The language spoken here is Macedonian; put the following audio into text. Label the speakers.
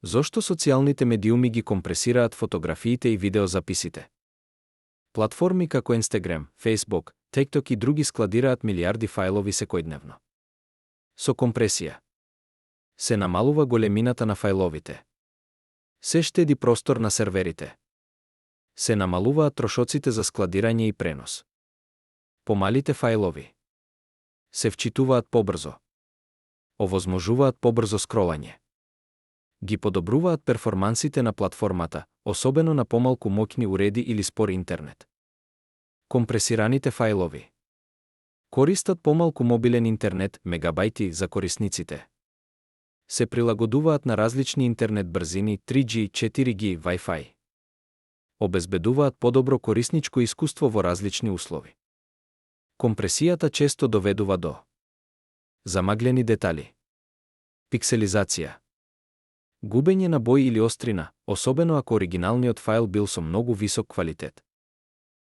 Speaker 1: Зошто социјалните медиуми ги компресираат фотографиите и видеозаписите? Платформи како Instagram, Facebook, TikTok и други складираат милиарди фајлови секојдневно. Со компресија се намалува големината на фајловите. Се штеди простор на серверите. Се намалуваат трошоците за складирање и пренос. Помалите фајлови се вчитуваат побрзо. Овозможуваат побрзо скролање. Ги подобруваат перформансите на платформата, особено на помалку моќни уреди или спор интернет. Компресираните фајлови користат помалку мобилен интернет, мегабајти за корисниците. Се прилагодуваат на различни интернет брзини 3G, 4G, Wi-Fi. Обезбедуваат подобро корисничко искуство во различни услови. Компресијата често доведува до замаглени детали, пикселизација, губење на бој или острина, особено ако оригиналниот фајл бил со многу висок квалитет.